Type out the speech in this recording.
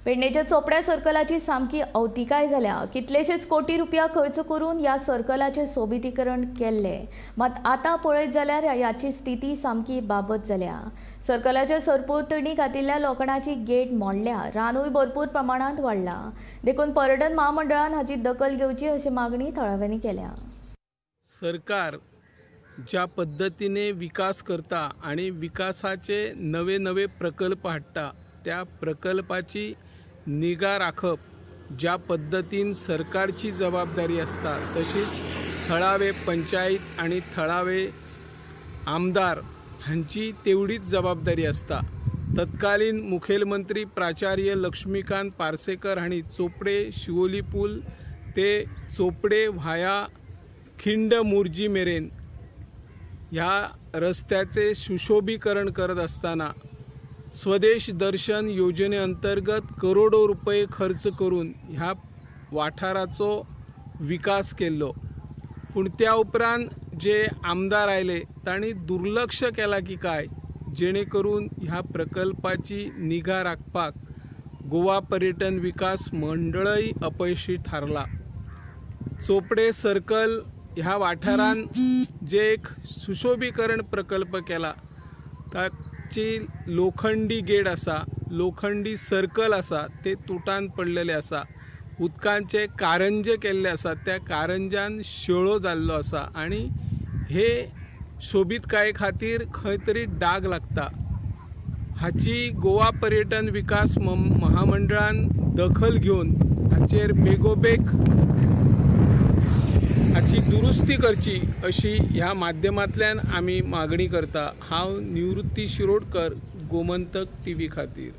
पेडणेच्या चोपड्या सर्कलाची सामकी अवतिकाय जाल्या. कितलेशेच कोटी रुपया खर्च करून ह्या सर्कलाचें सोबितीकरण केल्लें, मात आतां पळयत जाल्यार ह्याची स्थिती सामकी बाबत जाल्या. सर्कलाच्या सरभोंवतणी घातिल्ल्या लोखणाची गेट मोडल्या, रानूय भरपूर प्रमाणांत वाडला. देखून पर्यटन महामंडळान हाची दखल घेवची अशी मागणी थळाव्यांनी केल्या. सरकार ज्या पद्दतीने विकास करता आणि विकासाचे नवे नवे प्रकल्प हाडटा त्या प्रकल्पाची निगा राखप ज्या पद्दतीन सरकारची जबाबदारी आसता तशीच थळावे पंचायत आणि थळावे आमदार हांची तेवढीच जबाबदारी आसता. तत्कालीन मुखेलमंत्री प्राचार्य लक्ष्मीकांत पार्सेकर हांणी चोपडे शिवोली पूल ते चोपडे व्हाया खिंड मुर्जी मेरेन ह्या रस्त्याचे सुशोभीकरण करत असताना स्वदेश दर्शन योजने अंतर्गत करोडो रुपये खर्च करून ह्या वाठाराचो विकास केल्लो. पूण त्या उपरांत जे आमदार आयले तांणी दुर्लक्ष केला की काय, जेणे करून ह्या प्रकल्पाची निगा राखपाक गोवा पर्यटन विकास मंडळय अपयशी थारला. चोपडे सर्कल ह्या वाठारान जे एक सुशोभीकरण प्रकल्प केला ताची लोखंडी गेट आसा, लोखंडी सर्कल आसा, ते तुटान पडलेले आसा, उदकांचे कारंजे केल्ले आसा, त्या कारंजान शेळो जाल्लो आसा आनी हे सोबीतकाये खातीर खंय तरी डाग लागता. हाची गोवा पर्यटन विकास महामंडळान दखल घेवन हाचेर बेगोबेग हाची दुरुस्ती करची अशी ह्या माध्यमांतल्यान आमी मागणी करता. हांव निवृत्ती शिरोडकर, गोमंतक टीव्ही खातीर.